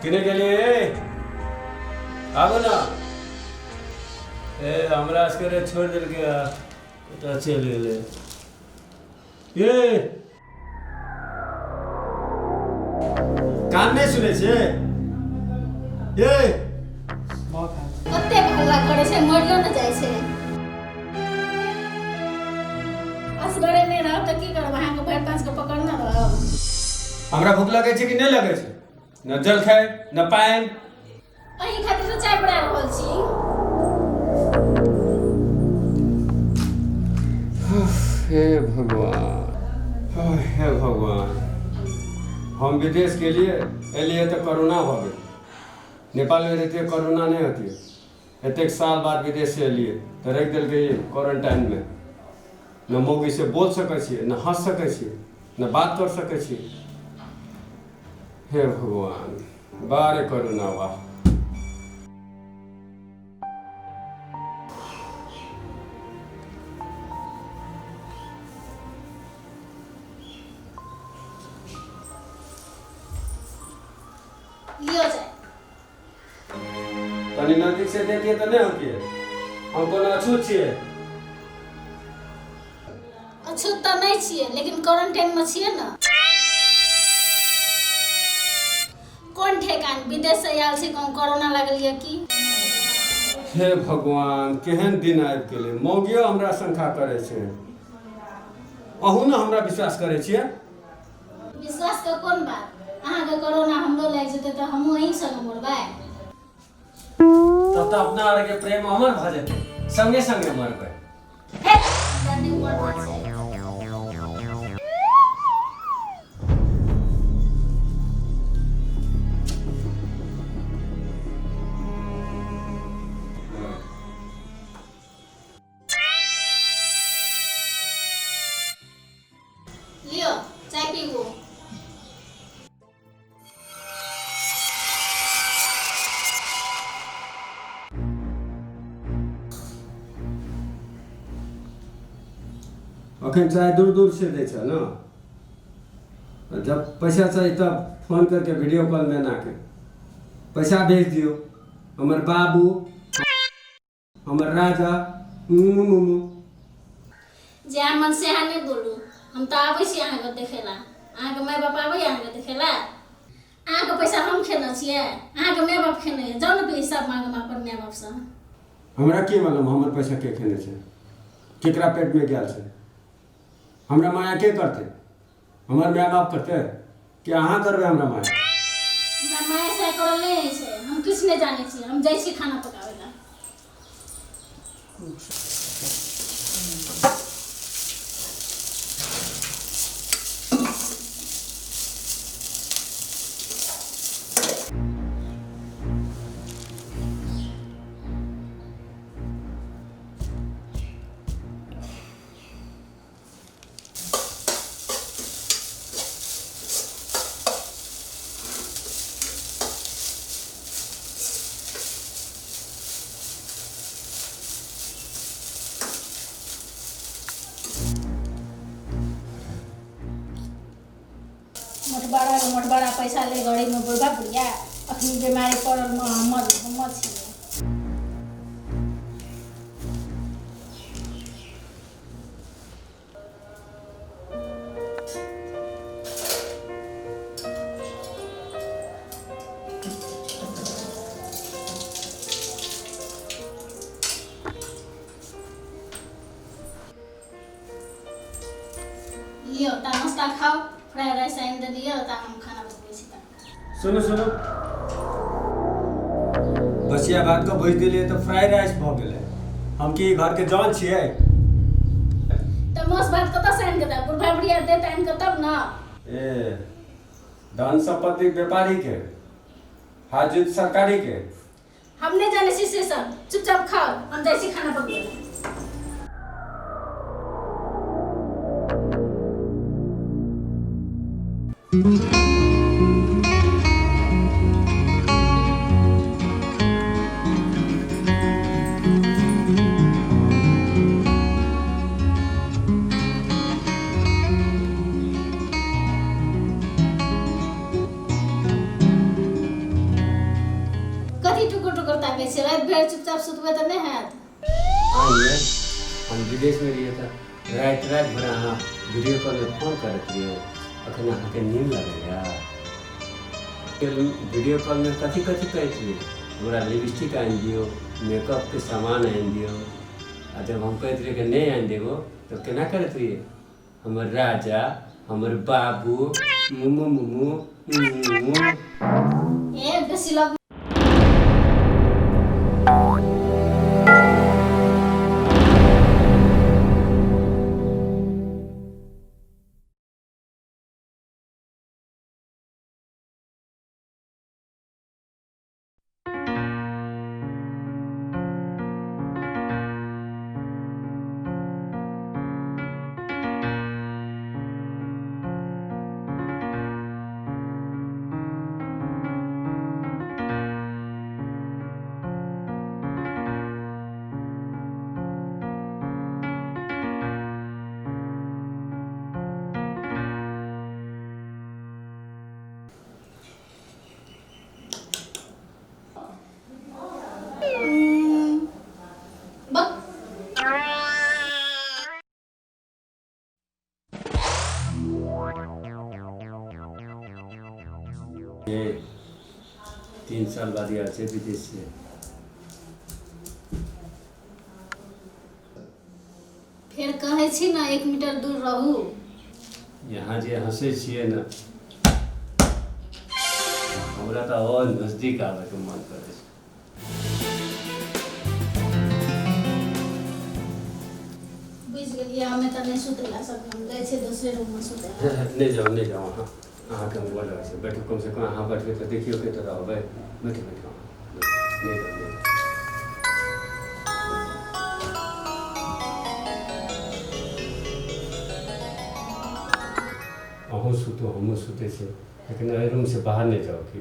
केने गेलियै? आबू ने। ए, हमरा असगरे छोड़ि देलकै, कतऽ चलि गेलै? ए, कान नहि सुनै छै? ए, कतेक हल्ला करै छै, मरियो ने जाइ छै। असगरे नहि रहब तऽ की करब? अहाँके भरि पाँच के पकड़ने रहब। हमरा भूख लगै छै कि नहि लगै छै? न जलखै न पानि। अहीं खातिर तऽ चाय बना रहल छी। हे भगवान, हे भगवान! हम विदेश गेलियै, एलियै तऽ कोरोना भऽ गेल। नेपालमे रहितियै, कोरोना नहि होतियै। एतेक साल बाद विदेश से एलियै तऽ राखि देलकै क्वारेंटाइनमे। न मौगी से बोल सकै छियै, न हँस सकै छियै, न बात कर सकै छियै। हे भगवान, बारे कोरोना, वाह! लियो चाय। तनी नजदीक से देतियै तऽ नहि होतियै? हम कोनो अछूत छियै? अछूत तऽ नहि छियै, लेकिन क्वारंटाइन मे छियै ने। कोन ठेकान, विदेश से आयल छी, कहूँ कोरोना लागल यऽ की? हे भगवान, केहन दिन आबि गेलै! मौगियो हमरा शंका करै छै। अहूँ ने हमरा विश्वास करै छियै? विश्वास के कोन बात? अहाँके कोरोना हमरो लागि जेतै तऽ हमहूँ अहीं संगे मरबै। तब तऽ अपना आरके प्रेम अमर भऽ जेतै, संगे संगे मरबै। हे, जल्दी उमर भऽ छै। लियो, चाय पीबू। अखन चाय दूर दूर से दै छ ने, जब पैसा चाही तब फोन करके वीडियो कॉल में आके पैसा भेज दियो, हमर बाबू, हमर राजा, मुमु मुमु। जे अहाँ मन से अहाँ नहि बोलू। हम तऽ आबै छी अहाँके देखै ला। अहाँके माय बाप आबैए अहाँके देखै ला? अहाँके पैसा हम खेने छियै? अहाँके माय बाप खेने यऽ। जाउ ने हिसाब मांगब अपन माय बापसँ। हमरा की मालूम हमर पैसा के खेने छै, केकरा पेटमे गेल छै। हमरा माया के करतै? हमर माय बाप करतै कि अहाँ करबै हमरा माया? हमरा माया से करल नहि होइ छै। हम किछु नहि जानै छी। हम जाइ छी खाना पकाबै ला। मोटबड़ा मोटबड़ा पैसा ले घड़ी में बुढ़बा बुढ़िया अखनी बीमारी पड़ल में हमर हमर छियै। लियो ता, नाश्ता खाओ। फ्राइड राइस आनि देलियै ता, हम खाना बनबै छी ता। सुनू सुनू, बसिया भात के भुजि देलियै तऽ फ्राइड राइस भऽ गेलै। हम की घरके जन छियै? तऽ मांस भात कतऽ से आनि के देब? बुढ़बा बुढ़िया देत आनि के तब ने। ए, धन संपत्ति व्यापारी के, हाजिर सरकारी के। हम नहि जानै छी से सब। चुपचाप खाओ, हम जाइ छी खाना पकबै लए। सुतबै तऽ नहि हैत। आइए हम विदेशमे रहियै तऽ राति राति भरि अहाँ वीडियो कॉलमे फोन करैत रहियै, अखन अहाँके नींद लगैया? वीडियो कॉलमे कथी कथी कहैत रहियै? हमरा लिपस्टिक आनि दियौ, मेकअपके सामान आनि दियौ। आ जब हम कहैत रहियै कि नहि आनि देबो तऽ केना करैत रहियै? हमर राजा, हमर बाबू, मुमू मुमू मुमू। ए बेसी लग बक। ये 3 साल बाद आयल छै विदेश से। फेर कहै छी ने 1 मीटर दूर रहू। यहाँ जे हँसै छियै ने, हमरा तऽ और नजदीक आबैके मन करै छै। बुझि गेलियै, हमे तऽ नहि सुतै लए सकब, हम जाइ छियै दोसरे रूममे सुतै लए। नहि जाउ, नहि जाउ अहाँ, अहाँके हम गोर लगै छी, बैठू। कमसँ कम अहाँ बैठबै तऽ देखियौ के तऽ रहबै। बैठू, बैठू अहाँ, नहि जाउ, नहि जाउ। अहूँ सुतू, हमहूँ सुतै छी, लेकिन एहि रूमसँ बाहर नहि जाउ। की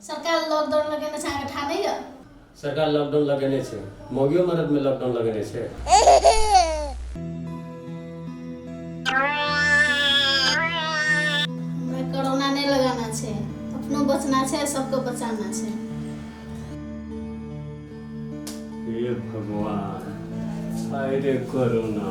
सरकार लॉकडाउन लगेने छै, अहाँके ठा नहि यऽ? सरकार लॉकडाउन लगेने छै, मौगियो मरदमे लॉकडाउन लगेने छै। हमरा कोरोना नहि लगाना छै, अपनो बचना छै, सबके बचाना छै। हे भगवान, हाय रे कोरोना।